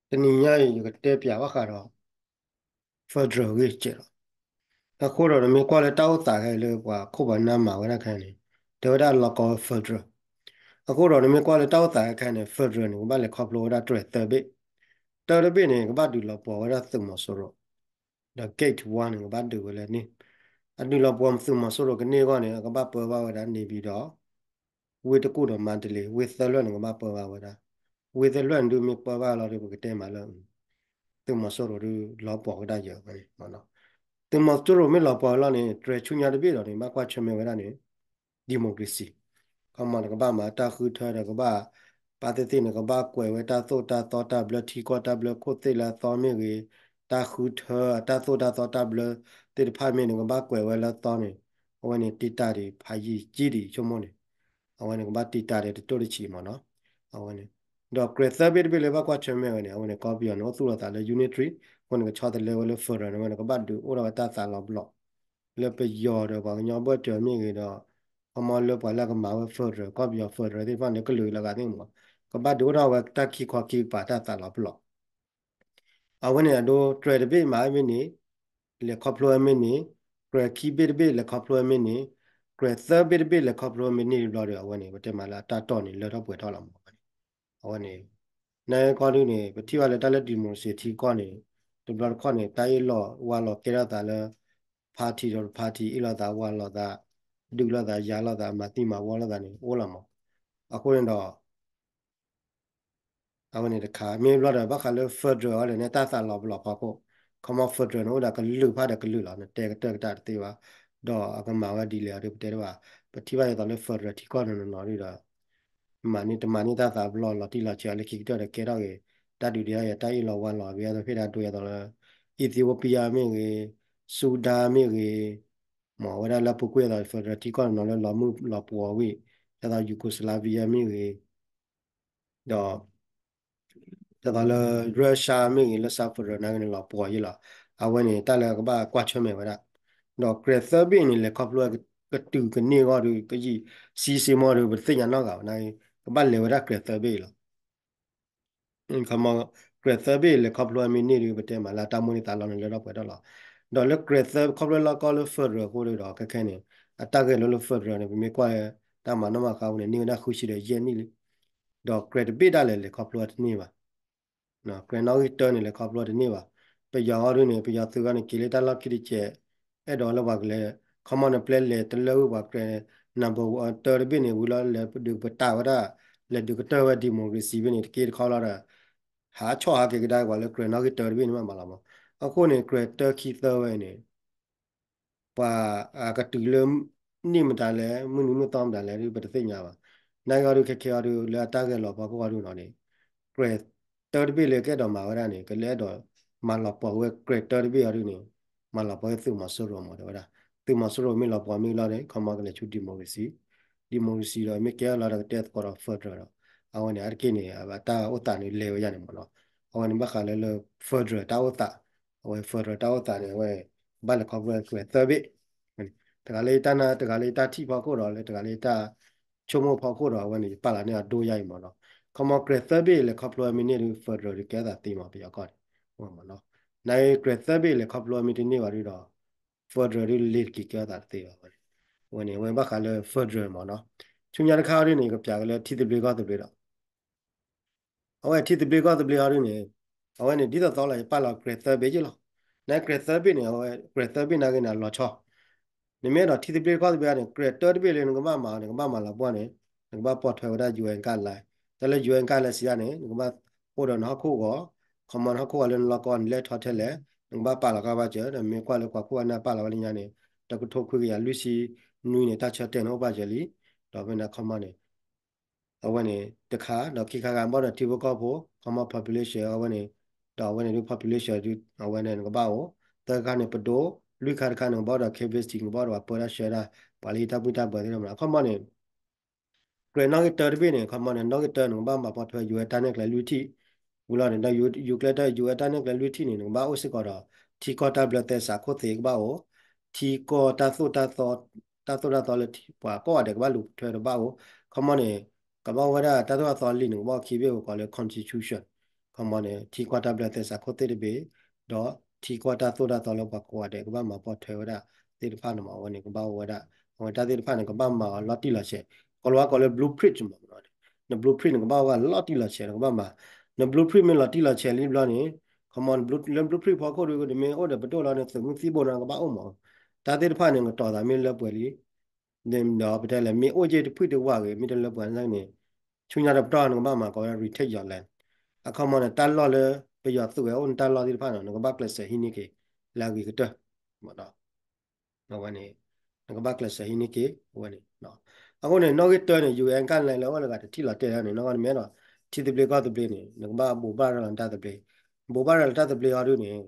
တနံၤညါအံၤ ယကတဲပၠးဘၣ်ဃးဒီး federal ဂ့ၢ်စဲးလီၤ. အဃိဒီးနမ့ၢ်ကွၢ်လၢတၢ်အိၣ်သးခဲအံၤလၢပှၤခိၣ်ပှၤနၢ်မၤဝဲဒၣ်ခဲအံၤန့ၣ် တဲဝဲဒၣ်လီၤကီဝဲ federal. အဃိဒီးနမ့ၢ်ကွၢ်လၢတၢ်အိၣ်သးခဲအံၤန့ၣ် federal န့ၣ် ကဘၣ်လဲၤခီဖျိဝဲဒၣ်ကြဲးသၢဘ့ၣ်, တၢတဘ့ၣ်န့ၣ် ကဘၣ်ဒုးလီၤပှီၢ်ဝဲဒၣ်သုးမီၤစိရိၤ ဒီး gate one န့ၣ် ကဘၣ်ဒုးဝဲလၢန့ၣ်, အဒုးလီၤပှီၢ်သုးမီၤစိရိၤကန့ၢ်အဂီၢ်န့ၣ် အကဘၣ်ပၢဘၣ်ဝဲဒၣ် နေပြည်တော်, ဝ့ၢ်တကူၣ်ဒီးမန္တလေး, ဝ့ၢ်သၢလွဲၢ်န့ၣ် ကဘၣ်ပၢဘၣ်ဝဲဒၣ်, ဝ့ၢ်သၢလွဲၢ်န့ၣ်ဒုးမ့ၢ်ပၢဘၣ်လီၤဒီး ပကတဲမးလၢ သုးမီၤစိရိၤဒုးလီၤပှီၢ်ဝဲဒၣ်ယဲၢ်ဝဲန့ၣ်, သုးမီၤစိရိၤမ့ၢ်လီၤပှီၢ်လီၤန့ၣ် တြဲၤဆူညါတဘ့ၣ်ဒီးန့ၣ် ဘၣ်ကွၢ်ဆၢၣ်မဲာ်ဝဲဒၣ်န့ၣ် democracy ခီမီန့ၣ် ကဘၣ်မၤတၢ်ဃုထၢဒီးကဘၣ် ပာ်သ့ၣ်သ့ၣ်န့ၣ် ကဘၣ်ကွဲးဝဲတၢ်သိၣ်တၢ်သီတၢ်ဘျၢ ထံကီၢ်တၢ်ဘျၢခိၣ်သ့ၣ်လၢအသီမ့ၢ်ဂ့ၤ, တၢ်ဃုထၢတၢ်သိၣ်တၢ်သီတၢ်ဘျၢသ့ၣ်တဖၣ်မ့ၢ်န့ၣ် ကဘၣ်ကွဲးဝဲလၢအသီန့ၣ်, အဝဲန့ၣ်တံာ်တာ်ဒံးဖးယံာ်ကံဒံးဆိကမိၣ်န့ၣ်, အဝဲန့ၣ်ကဘၣ်တံာ်တာ်ဒံးတတိၢ်တဆံးမးနီၤ, အဝဲန့ၣ်, ဒီးကြဲးသၢဘ့ၣ်တဘ့ၣ်လၢဘၣ်ကွၢ်ဆၢၣ်မဲာ်ဝဲန့ၣ် အဝဲန့ၣ်ကီၢ်ပယီၤန့ၣ် အိၣ်သူၣ်လီၤသးလၢ unitary အဃိန့ၣ် ကဆီတလဲဝဲလၢ federal န့ၣ် အဝဲန့ၣ် ကဘၣ်ဒုးအိၣ်ထီၣ်ဝဲတၢ်သးလီၤပလီၢ် လၢပယီၤဒီးပှၤကညီဘၢၣ်စၢၤမ့ၢ်ဂ့ၤဒီး ခီမီလၢပှၤလၢအကမၤဝဲ federal ကီၢ်ပယီၤ federal သ့ၣ်တဖၣ်န့ၣ် ကလုာ်လၢအဂၤသ့ၣ်မး ကဘၣ်ဒုးအိၣ်ထီၣ်ဝဲတၢ်ခံခီခံကပၤတၢ်သးလီၤပလီၢ် အဝဲန့ၣ်အဒိ ကြဲးတဘ့ၣ်မၤဝဲမ့ၢ်န့ၣ်, လဲၤခီဖျိဝဲမ့ၢ်န့ၣ်, ကြဲးခံဘ့ၣ်တဘ့ၣ်လဲၤခီဖျိဝဲမ့ၢ်န့ၣ်, ကြဲးသၢဘ့ၣ်တဘ့ၣ်လဲၤခီဖျိဝဲမ့ၢ်န့ၣ်တဘျီဒီး အဝဲန့ၣ် ပတဲမးလၢအတၢ်တီၢ်န့ၣ် လၢထီၣ်ပှဲၤထီၣ်လီၤမး အဝဲန့ၣ်, နကီၢ်ဒုန့ၣ် ပထံၣ်ဘၣ်လၢတၢ်လၢ democracy ထံကီၢ်န့ၣ် တဘျီတခီၣ်န့ၣ် တၢ်အ့ၣ်လိာ်ဝါလိာ်ကဲထီၣ်သးလၢ party ဒီး party အ့ၣ်လိာ်သးဝါလိာ်သး, ဒုးလိာ်သးယၤလိာ်သး မၤသံမၤဝီလိာ်သးန့ၣ် အိၣ်လီၤမး, အဃိန့ၣ်ဒီး အဝဲန့ၣ်တခါ မ့ၢ်ဘျီဒီး ဘၣ်ဃးလၢ federal အီၤဒီး နတၢ်သးလီၤပလီၢ်ဖီခိၣ်, ခီမီ federal န့ၣ် အိၣ်ဒီးကလုာ်ဖးဒီးကလုာ်လီၤ, နတဲကတၢၢ်ကတၢၢ်တသ့ဘၣ်, ဒီးအကမၤဝဲဒ်လဲၣ်အီၤဒီး ပတဲတဘၣ်, ပထံၣ်ဘၣ်ဒ်သိးလၢ federal ထံကီၢ်နီၢ်နီၢ်နီၢ်ဒီး မၤန့ၢ်တမၤန့ၢ်တၢ်သးပလီၢ်လီၤတံၢ်လီၤဆဲးအီၤလၢခံကတၢၢ်ဒီးကဲထီၣ်က့ၤ တၢ်ဒုးဒံးအီၤယၤတၢ်အ့ၣ်လိာ်ဝါလိာ် အဂ့ၢ်အသးဖဲဒၣ်ဒိယၤသိးလၢ Ethiopia မ့ၢ်ဂ့ၤ, Sudan မ့ၢ်ဂ့ၤ, မ့ၢ်ဝဲဒၣ်လၢပူၤကွံာ်အသိး federal ထံကီၢ်နီၢ်နီၢ်လၢလီၤမုၢ်လီၤပှီၢ်ဝံၤ, ဒ်သိး Yugoslavia မ့ၢ်ဂ့ၤ, ဒီး ဒ်သိးလၢ Russia မ့ၢ်ဂ့ၤ လၢ South Korea နာ်က့န့ၣ် လီၤပှီၢ်ယဲၢ်လီၤ. အဝဲန့ၣ် တၢ်လၢကဘၣ်ကွၢ်ဆၢၣ်မဲာ်ဝဲဒၣ်, ဒီးကြဲးသၢဘ့ၣ်န့ၣ် လဲၤခီဖျိကတုၤကန့ၢ်အဂီၢ်ဒီး ကယံာ်ဆံးဆ့မီဒီး ပတသ့ၣ်ညါနီတဂၤဘၣ်နာ်က့, ကဘၣ်လဲၤဝဲဒၣ်ကြဲးသၢဘ့ၣ်အံၤလီၤ. ခီမီ ကြဲးသၢဘ့ၣ်လဲၤခီဖျိမ့ၢ်န့ၢ်ဒီး ပတဲမးလၢတၢ်မိၣ်န့ၢ်သးလီန့ၣ် လၢထီၣ်ပှဲၤထီၣ်လီၤ. ဒီးလၢကြဲးသၢခီဖျိလီၤကီလၢ federal အဃိဒီး ခဲခဲန့ၣ် အတၢ်ဂဲၤလိာ်လၢ federal န့ၣ် ပမ့ၢ်ကွၢ် တၢ်မၤနီၣ်မၤဃါအဃိန့ၣ် န့ၢ်ဝဲဒၣ်ဃုဆံဒီးယဲၢ်နံၣ်လံ. ဒီးကြဲးတဘ့ၣ်ဒၣ်လဲာ်လဲၤခီဖျိတန့ၢ်ဘၣ် ကြဲးနီၣ်ဂံၢ်တၢန့ၣ် လဲၤခီဖျိတန့ၢ်ဘၣ်. ပယီၤအီၤဒုန့ၣ် ပယီၤသုးအီၤန့ၣ် က့ၤလၢတၢ်လီၢ်ခံတစဲး, အဲၣ်ဒိးလၢပှၤကလဲၤ ခီမီန့ၣ် ပျဲလဲၤတလၢဝံၤပှၤကြဲး number one တၢတဘ့ၣ်န့ၣ် ဝံၤလီၤလဲၤဒုးပတာ်ဝဲဒၣ်, လဲၤဒုးကတၢၢ်ဝဲ democracy ဘ့ၣ်န့ၣ် တက့တခီလီၤဒီး ဟးဆီၣ်ဟးက့ၤကဒါပှၤလၢကြဲးနီၣ်ဂံၢ်တၢတဘ့ၣ်န့ၣ်မးမးလီၤမး. အဃိန့ၣ် ကြဲးတၢခံသၢဝဲန့ၣ် ပှၤကတုၤလၢ နံၣ်မတၤလဲၣ် မုၢ်နံၤမုၢ်သီမတၤလဲၣ် ပတသ့ၣ်ညါဘၣ်. နာ်က့အီၤဒုး ခဲခဲအီၤဒုး လၢအတၢ်ဂဲၤလီၤဖီခိၣ်အီၤဒုနီၤန့ၣ် ကြဲးတၢတဘ့ၣ်လၢကအဲၣ်ဒိးမၤဝဲဒၣ်န့ၣ် ကလဲၤအဲၣ်ဒိးမၤလီၤပှီၢ်ဝဲကြဲးတၢတဘ့ၣ်အီၤဒုန့ၣ် မၤလီၤပှီၢ်ဝဲသုးမီၤစိရိၤမး တဲဝဲဒၣ်. သုးမီၤစိရိၤမ့ၢ်လီၤပှီၢ်မ့ၢ်လီၤန့ၣ် ခီမီကလဲၤဆူ democracy, democracy ဒီးမ့ၢ်ကဲလီၤဒီးကတဲသကိးဒီး federal ဒီး အဝဲန့ၣ် အါတက့ၢ်န့ၣ် အတၢ်အိၣ်သးန့ၣ်လဲၤဝဲယါန့ၣ်မးနီၤ. အဝဲန့ၣ်ဘၣ်ဃးလၢလၢ federal တၢ်အိၣ်သး, အဝဲ federal တၢ်အိၣ်သးန့ၣ် အဝဲ ဘၣ်လဲၤခီဖျိကြဲးသၢဘ့ၣ် တဂၤလၢတၢ်နၢ် တဂၤလၢတၢ်ထံၣ်ဖီခိၣ်ဒီး လၢတဂၤလၢတၢ်ဆိကမိၣ်ဖီခိၣ်ဒီး အဝဲန့ၣ် ယပာ်လီၤန့ၢ်အဒိယါအံၤမးနီၤ. ခီမီကြဲးသၢဘ့ၣ်လဲၤခီဖျိမ့ၢ်န့ၢ်ဒုး federal ဒုးကဲအသးသ့မး ပယီၤကီၢ်န့ၣ် မးနီၤ. နာ်က့ကြဲးသၢဘ့ၣ်လဲၤခီဖျိမ့ၢ်တန့ၢ်ဘၣ်ဒုဒီး federal ဒုးလ့ၤတက့ၤကဲအသးတသ့ဘၣ်ဝဲန့ၣ်. အဝဲန့ၣ် အဝဲဘၣ်ဃးလၢ federal မးနီၤ. ဆူညါတခါအီၤဒုန့ၣ် ကပျးက့ၤလၢထံသဘျ့ကီၢ်သဘျ့ဒီး အဝဲထံသဘျ့ကီၢ်သဘျ့အီၤဒုန့ၣ် အဝဲန့ၣ် ဒ်သိးသိးလီၤ ယပာ်လီၤကြဲးသၢဘ့ၣ်ယ့ၢ်လီၤ. နာ်က့ကြဲးသၢဘ့ၣ်န့ၣ် အဝဲကြဲးသၢဘ့ၣ်နာ်က့န့ၣ် အလီၤဆီ နမ့ၢ်အဲၣ်ဒိးထံသဘျ့ကီၢ်သဘျ့န့ၣ် ကြဲးတၢတဘ့ၣ်လၢနကဘၣ်မၤအီၤန့ၣ် နကဘၣ်မၤလီၤပှီၢ်န့ၣ် နကဘၣ်ပိာ်ထွဲဝဲဒၣ် UN guideline, တၢ်လၢ UN guideline စံးဒၣ်န့ၣ် နကဘၣ်အိၣ်ဒီးနဟီၣ်ခိၣ်ဂီၤ, ခီမီနဟီၣ်ခိၣ်ဂီၤလၢနလီၢ်ကီၢ်န့ၣ် လဲၢ်ထီၣ်ထဲလဲၣ်, နကဘၣ်ပာ်လီၤကဘၣ်စၢၤ ဒီးမ့ၢ်ကွၢ်လၢပှၤခိၣ်ပှၤနၢ်ပာ်လီၤဝဲလၢညါန့ၣ် တကထိခွံကယၤလွံၢ်ဆံနွံန့ၣ် တၢ်ဆၢတဲာ်န့ၣ်အိၣ်ပာ်စၢၤလံ. ဒီးဖဲန့ၣ်ခီမီန့ၣ် အဝဲန့ၣ်တခါ ဒီးခံခါဂၤ ဘၣ်ဒီးထံဖိကီၢ်ဖိ ခီမီ population အဝဲန့ၣ်, ဒီးအဝဲန့ၣ်ဒုး population ဒုး အဝဲန့ၣ်နကဘၣ်အိၣ်, သၢခါန့ၣ်ပဒိၣ်, လွံၢ်ခါတခါန့ၣ် နကဘၣ်အိၣ်ဒီး capacity နကဘၣ်အိၣ်ဒီးပှၤပၢတၢ်ဆှၢတၢ် ပှၤလၢဟံးတၢ်ဘံၣ်တၢ်ဘၢသ့ၣ်တဖၣ်မး အခီမီန့ၣ် ကြဲးနီၣ်ဂံၢ်တၢတဘ့ၣ်န့ၣ် ခီမီန့ၣ် နီၣ်ဂံၢ်တၢန့ၣ် နကဘၣ်မၤပိာ်ထွဲ UN တၢ်နဲၣ်ကျဲလွံၢ်ထံၣ်, ဝံၤလီၤန့ၣ် ဒီး UN တၢ် UN တၢ်နဲၣ်ကျဲလွံၢ်ထံၣ်န့ၣ် နကဘၣ်အိၣ်စ့ၢ်ကီးဒီး ထံကီၢ်တၢ်ဘျၢသဲစးခိၣ်သ့ၣ်ကဘၣ်အိၣ်, ထံကီၢ်တၢ်သိၣ်တၢ်သီ, တၢ်သိၣ်တၢ်သီလၢပှၤကိးဂၤဒဲးကဘၣ်လူၤထွဲတဘၣ်အိၣ်, ခီမီန့ၣ် ကဘၣ်အိၣ်ဝဲဒၣ်တၢ်သိၣ်တၢ်သီလံာ်န့ၣ် ကဘၣ်အိၣ်ခံဘ့ၣ် ကိးလၢ constitution, ခီမီန့ၣ် ထံကီၢ်တၢ်ဘျၢသဲစးခိၣ်သ့ၣ်တဘ့ၣ် ဒီးထံကီၢ်တၢ်သိၣ်တၢ်သီလၢပှၤကိးဂၤဒဲး ကဘၣ်မၤပိာ်ထွဲဝဲဒၣ်သ့ၣ်တဖၣ်န့ၣ်မး အဝဲန့ၣ် ကဘၣ်အိၣ်ဝဲဒၣ် အဝဲတၢ်သ့ၣ်တဖၣ်န့ၣ်ကဘၣ်မၤအီၤလီၤတံၢ်လီၤဆဲး ကိးလီၤဝါကိးလၢ blueprint မး န blueprint န့ၣ် ကဘၣ်အိၣ်ဝဲလီၤတံၢ်လီၤဆဲး နကဘၣ်မၤ န blueprint မ့ၢ်လီၤတံၢ်လီၤဆဲးလံဘျီန့ၣ် ခီမီ လၢ blueprint ဖီခိၣ်ဒီး နမ့ၢ်အိၣ်ဒီးပဒိၣ်လီၤန့ၣ် သုးမုၢ်သံၣ်ဘိန့ၣ် ကဘၣ်အိၣ်မး တၢ်သ့ၣ်တဖၣ်န့ၣ် ကတီၤသးမ့ၢ်လၢပှဲၤလံ ဒီးပတဲလဲၣ် မ့ၢ်အိၣ်က့ၤတဖုၣ်တဝၢ်ဂ့ၤ မ့ၢ်တလၢပှဲၤန့ၣ် ဆူညါတပတီၢ်နကဘၣ်မၤကိးဝဲ retake your land အခီမီန့ၣ် တၢ်လီၢ်လၢ ပယီၤသုးဝဲအိၣ်န့ၣ် တၢ်လီၢ်သ့ၣ်တဖၣ်န့ၣ် နကဘၣ်ကျဲးစၢးဟံးန့ၢ်က့ၤ လၢအဂ့ၤကတၢၢ် အဝဲန့ၣ် နကဘၣ်ကျဲးစၢးဟံးန့ၢ်က့ၤ အဝဲန့ၣ် အဃိန့ၣ် နီၣ်ဂံၢ်တၢန့ၣ် ယူၢ်အဲၣ် ကၣ်လဲလၢအအိၣ်လၢဂၤတထံၣ်လီၤတဲာ်လၢန့ၣ် နီၢ်ကီၢ်န့ၣ်မ့ၢ်ဒီး ထံသဘျ့ကီၢ်သဘျ့န့ၣ် နကဘၣ်ဘိးဘၣ်ရၤလီၤနတၢ်သဘျ့ ဘိးဘၣ်ရၤလီၤတၢ်သဘျ့အီၤဒုန့ၣ်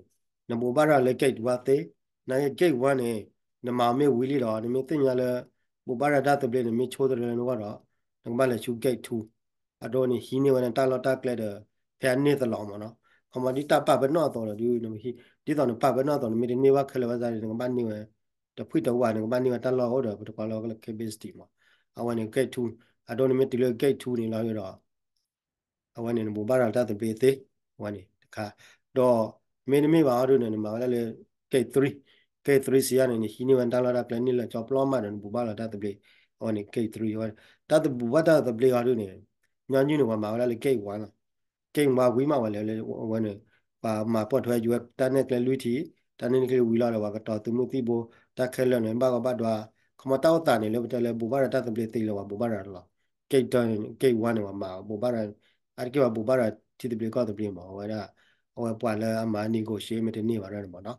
နဘိးဘၣ်ရၤလၢ gate one သ့ နာ်က့ gate one န့ၣ် နမၤအီၤမ့ၢ်ဝံၤလံဒီး နမ့ၢ်သ့ၣ်ညါလၢ ဘိးဘၣ်ရၤတၢ်သဘျ့န့ၣ် မ့ၢ်ဆိတရၢလၢနဂီၢ်ဒီး နကဘၣ်လဲၤဆူ gate two အဒိန့ၣ် ဟံးန့ၢ်ဝဲဒၣ်တၢ်လီၢ်တၢ်ကျဲဒီး ဖဲအန့ၢ်သလီၤမးနီၤ ခီမီဒ်တၢ်ပာ်ပနီၣ်အသိးဒီး ဒ်သိးနပာ်ပနီၣ်အသိး နမ့ၢ်တန့ၢ်ဘၣ်ခဲလၢာ်ဝဲဒၣ်န့ၣ် နကဘၣ်န့ၢ်ဝဲ တဖုၣ်တဝၢ်န့ၣ် နကဘၣ်န့ၢ်ဝဲတၢ်လီၢ်အိၣ်ဒီး ပတကိးလၢ capacity မး အဝဲန့ၣ် gate two အဒိနမ့ၢ်တုၤလၢ gate two န့ၣ်လီၤဒီး အဝဲန့ၣ် နဘိးဘၣ်ရၤလီၤတၢ်သဘျ့သ့ အဝဲန့ၣ်တခါ ဒီးမ့တမ့ၢ်ဘၣ်အီၤဒုန့ၣ် နမၤဝဲဒၣ်လၢ gate three gate three စံးယါန့ၣ် နဟံးန့ၢ်ဝဲတၢ်လီၢ်တၢ်ကျဲန့ၢ်လၢကၠီပျီမးဒီး နဘိးဘၣ်လီၤတၢ်သဘျ့ အဝဲန့ၣ် gate three အဝဲ တၢ်သဘိးဘၣ်တၢ်သဘျ့အီၤဒုန့ၣ် ညီနုၢ်န့ၣ် ပှၤမၤဝဲဒၣ်လၢ gate one လီၤ gate one ဝံၤမးဝဲလဲၤလၢအဝဲန့ၣ် ပှၤမၤပိာ်ထွဲယူၤဝဲတၢ်နဲၣ်ကျဲလွံၢ်ထံၣ် တၢ်နဲၣ်ကျဲဝံၤလီၤဒီး ပှၤကတီၤသုးမုၢ်သံၣ်ဘိ တၢ်ခဲလၢာ်န့ၣ် ဘၣ်ဂီၢ်ဘၣ်ဒွါ ခီမီတၢ်အိၣ်သးန့ၣ် လၢပတဲလၢဘိးဘၣ်ရၤတၢ်သဘျ့သ့လၢပှၤဘိးဘၣ်ရၤလီၤ gate one န့ၣ် gate one န့ၣ် ပှၤမၤဘိးဘၣ်ရၤ အါတက့ၢ်ပှၤဘိးဘၣ်ရၤထံသဘျ့ကီၢ်သဘျ့မး အဝဲဒၣ် အဝဲပှၤလၢအမၤ negotiate မ့ၢ်တန့ၢ်ဘၣ်ဒၣ်န့ၣ်မးနီၤ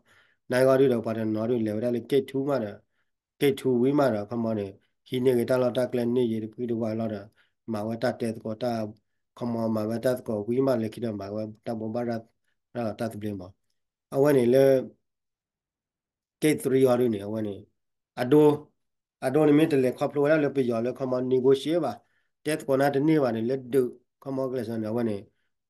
နာ်က့အီၤဒုဒီး ပှၤတနီၤဒုလဲၤဝဲဒၣ်လၢ gate two မးဒီး gate two ဝံၤမးဒီး ခီမီန့ၣ် ဟံးန့ၢ်ဂ့ၤတၢ်လီၢ်တၢ်ကျဲန့ၢ်ယံၤတဖုၣ်တဝၢ်လီၤဒီး မၤဝဲတၢ်တဲသကိးတၢ် ခီမီမၤဝဲတၢ်သကိးဝံၤမး လၢခံဒီးမၤဝဲတၢ်ဘိးဘၣ်ရၤလီၤတၢ်သဘျ့မး အဝဲန့ၣ်လၢ gate three အီၤဒုန့ၣ် အဝဲန့ၣ် အဒိ အဒိန့ၣ်မ့ၢ်တလဲၤခီဖျိဝဲဒၣ်လၢပယီၤလၢ ခီမီ negotiate ဘၣ် တဲသကိးနၤတန့ၢ်ဘၣ်န့ၣ် လၢဒုး ခီမီကလဲၤစၢၤန့ၣ် အဝဲန့ၣ်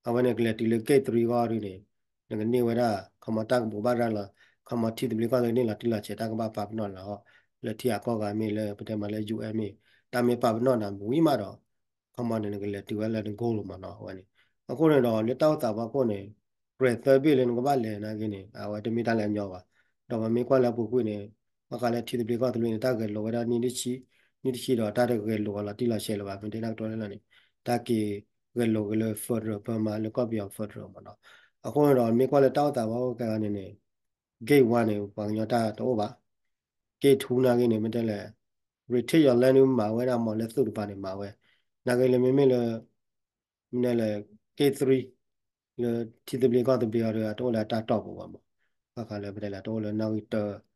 အဝဲန့ၣ်ကလဲၤတုၤလၢ gate three အီၤဒုန့ၣ် နကန့ၢ်ဝဲဒၣ် ခီမီတၢ်ကဘိးဘၣ်ရၤလီၤ ခီမီထံသဘျ့ကီၢ်သဘျ့န့ၢ်လီၤတံၢ်လီၤဆဲး တၢ်ကဘၣ်ပာ်ပနီၣ်လီၤ လၢထံဂၤကီၢ်ဂၤမ့ၢ်လၢပတဲမးလၢ ယူၢ်အဲၣ် မ့ၢ် တၢ်မ့ၢ်ပာ်ပနီၣ်နၤဝံၤမးဒီး ခီမီန့ၣ် နကလဲၤတုၤဝဲလၢန goal လီၤမးနီၤ အဝဲန့ၣ် အဃိန့ၣ်ဒီး လၢတၢ်အိၣ်သးဖီခိၣ်န့ၣ် ကြၢးသၢဘ့ၣ်လၢနကဘၣ်လဲၤနာ်က့န့ၣ် အဝဲတမ့ၢ်တၢ်လၢအညီဘၣ် ဒီးပမ့ၢ်ကွၢ်လၢအပူၤကွံာ်န့ၣ် ဘၣ်ဃးလၢထံသဘျ့ကီၢ်သဘျ့န့ၣ် တၢ်ဂဲၤလိာ်ဝဲဒၣ်နံၣ်တဆံ နံၣ်တဆံဒီး တၢ်တဂဲၤလိာ်အီၤလီၤတံၢ်လီၤဆဲးလၢၤဘၣ် မ့ၢ်တဲတၢ်ကတိၤလၢလီၤန့ၣ် တၢ်က့ၤဂဲၤလိာ်က့ၤလၢ federal ပၢမး လၢကီၢ်ပယီၤ federal မးနီၤ အဃိန့ၣ်ဒီး မ့ၢ်ကွၢ်လၢတၢ်အိၣ်သးဖီခိၣ်ခဲအံၤန့ၣ်န့ၣ် gate one န့ၣ် ပှၤကညီတၢ်တအိၣ်ဘၣ် gate two နာ်က့န့ၣ် မ့ၢ်တဲလဲၣ် retake your land မၤဝဲဒၣ်မးလၢသုးတပၤန့ၣ် မၤဝဲ နာ်က့လၢမ့မ့ၢ်လၢ မ့ၢ်တဲလဲၣ် gate three လၢထံသဘျ့ကီၢ်သဘျ့အီၤဒီး တအိၣ်လၢအတၢ်တီၢ်ပူၤဘၣ်မး ဘၣ်ဃးလၢပတဲလဲၣ် တအိၣ်လၢနီၣ်ဂံၢ်တၢ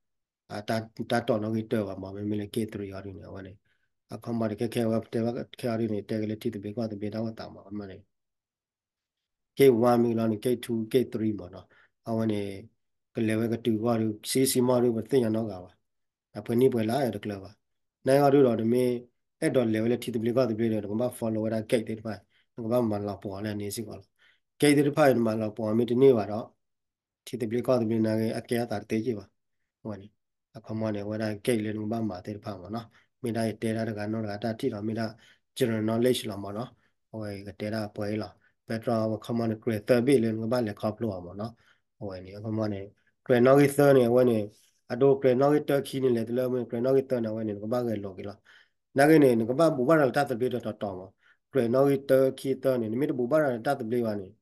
အတၢ်တီၢ်နီၣ်ဂံၢ်တၢဘၣ်မး မ့မ့ၢ်လၢ gate three အီၤဒုန့ၣ် အဝဲန့ၣ် အခီမီတခဲခဲအဝဲပတဲဘၣ်ခဲအီၤဒုန့ၣ် တဲက့ၤလၢထံသဘျ့ကီၢ်သဘျ့တၢ်အိၣ်သးမး ခီမီန့ၣ် gate one မ့ၢ်လီၤန့ၣ် gate two gate three မးနီၤ အဝဲန့ၣ် ကလဲၤဝဲကတုၤဂီၢ်ဒီး ဆံးဆံးမီၢ်ဒု ပတသ့ၣ်ညါနီတဂၤဘၣ် အပှဲၤနံၣ်ပှဲၤလါတကျၢၤဘၣ် နဂီၢ်ဒုဒီး နမ့ၢ်အဲၣ်ဒိးလဲၤဝဲလၢထံသဘျ့ကီၢ်သဘျ့ဒီး နကဘၣ် follow ဝဲဒၣ် gate သ့ၣ်တဖၣ် နကဘၣ်မၤလီၤပှီၢ်အီၤလၢအန့ၣ်စ့ၢ်ကီးလီၤ gate သ့ၣ်တဖၣ်အံၤ နမၤလီၤပှီၢ်အီၤမ့ၢ်တန့ၢ်ဘၣ်ဒီး ထံသဘျ့ကီၢ်သဘျ့နာ်က့ အကဲအသးတသ့က့ဘၣ် အဝဲန့ၣ် အခီမီန့ၣ် အဝဲဒၣ် gate လၢနကဘၣ်မၤသ့ၣ်တဖၣ်မးနီၤ မ့ၢ်ဒၣ်ယတဲဒၣ်တဂၤနီတဂၤတၢ်ထံၣ်လီၤ မ့ၢ်ဒၣ် general knowledge လီၤမးနီၤ အဝဲကတဲဒၣ်ပှဲၤအံၤလီၤ ပဲတြီအခီမီန့ၣ် ကြၢးသၢဘ့ၣ်လၢနကဘၣ်လဲၤခီဖျိအီၤမးနီၤ အဝဲန့ၣ် အခီမီန့ၣ် ကြၢးနီၣ်ဂံၢ်သၢန့ၣ် အဝဲန့ၣ် အဒိကြၢးနီၣ်ဂံၢ်တၢခံန့ၣ် လဲၤတုၤလၢမ့ၢ်ကြၢးနီၣ်ဂံၢ်သၢန့ၣ် အဝဲန့ၣ် နကဘၣ်ဂဲၤလိာ်က့ၤလီၤ နာ်က့န့ၣ် နကဘၣ်ဘိးဘၣ်ရၤလီၤတၢ်သဘျ့တတီၤတီၤမး ကြၢးနီၣ်ဂံၢ်တၢခံသၢန့ၣ် နမ့ၢ်တဘိးဘၣ်ရၤလီၤတၢ်သဘျ့ဘၣ်န့ၣ်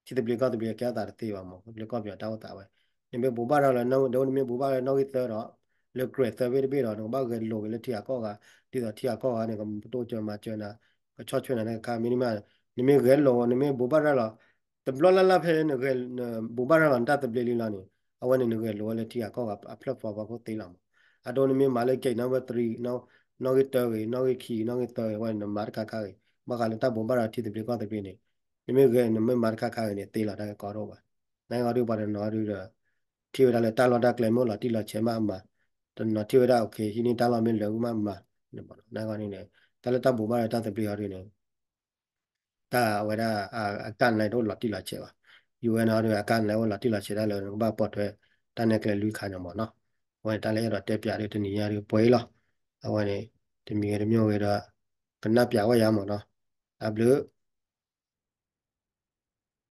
ထံသဘျ့ကီၢ်သဘျ့ကဲအသးတသ့ဘၣ်မး လၢကီၢ်ပယီၤတၢ်အိၣ်သးဝဲ နမ့ၢ်ဘိးဘၣ်ရၤလီၤ ဒီးနမ့ၢ်ဘိးဘၣ်ရၤလီၤနီၣ်ဂံၢ်သၢဒီး လၢကြၢးသၢဘ့ၣ်တဘ့ၣ်ဒီး နကဘၣ်ဂဲၤလိာ်က့ၤလၢထံဂၤကီၢ်ဂၤ ဒ်သိးထံဂၤကီၢ်ဂၤန့ၣ် ကတိၢ်ကၢမၤစၢၤနၤ ကဆီၣ်ထွဲနၤတခါ မ့တမ့ၢ် နမ့ၢ်ဂဲၤလိာ် နမ့ၢ်ဘိးဘၣ်ရၤလီၤ တဘျီလၢ်လၢ်ဖဲနဂဲၤ ဘိးဘၣ်ရၤလီၤနတၢ်သဘျ့လံလီၤန့ၣ် အဝဲန့ၣ် နဂဲၤလိာ်ဝဲလၢထံဂၤကီၢ်ဂၤ အဖျၢၣ်ဖီဖီခိၣ်သ့လီၤမး အဒိနမ့ၢ်မၤလၢ gate number three နီၣ်ဂံၢ်တၢဂ့ၤ နီၣ်ဂံၢ်ခံ နီၣ်ဂံၢ်သၢဂ့ၤ အဝဲန့ၣ် နမၤတခါခါဂ့ၤ ဘၣ်ဃးလၢတၢ်ဘိးဘၣ်ရၤထံသဘျ့ကီၢ်သဘျ့န့ၣ် နမ့ၢ်ဂဲၤ နမ့ၢ်မၤတခါခါဂ့ၤန့ၣ် သ့လီၤတၢ်ဂ့ၢ်ကီဒိၣ်ဘၣ် နဂီၢ်ဒုပှၤတနီၤဒုဒီး ထံၣ်ဝဲဒၣ်လၢတၢ်လီၢ်တၢ်ကျဲမ့ၢ်အိၣ်လီၤတံၢ်လီၤဆဲးမးအမၤ တနီၤထံၣ်ဝဲဒၣ် okay ဟံးန့ၢ်တၢ်လီၢ်မ့ၢ်လၢာ်ဝံၤမးအမၤ နဂီၢ်ဒုန့ၣ် တၢ်လၢတၢ်ဘိးဘၣ်ရၤတၢ်သဘျ့အီၤဒုန့ၣ် တၢ်ဝဲဒၣ် အကၣ်နလဲတအိၣ်လီၤတံၢ်လီၤဆဲးဘၣ် ယူၢ်ဝဲန့ၣ်အီၤဒု အကၣ်နလဲအိၣ်လီၤတံၢ်လီၤဆဲးဒၣ်လၢ နကဘၣ်ပိာ်ထွဲ တၢ်နဲၣ်ကျဲလွံၢ်ခါန့ၣ်မးနီၤ အဝဲန့ၣ် တၢ်လၢအဲၣ်ဒိးတဲပၠးဒုတနံၤညါဒုပှဲၤလီၤ အဝဲန့ၣ် တမံၤဂ့ၤတမံၤဂ့ၤဒီး ကနၣ်ပၠးဝဲယၤမးနီၤ အဘျုး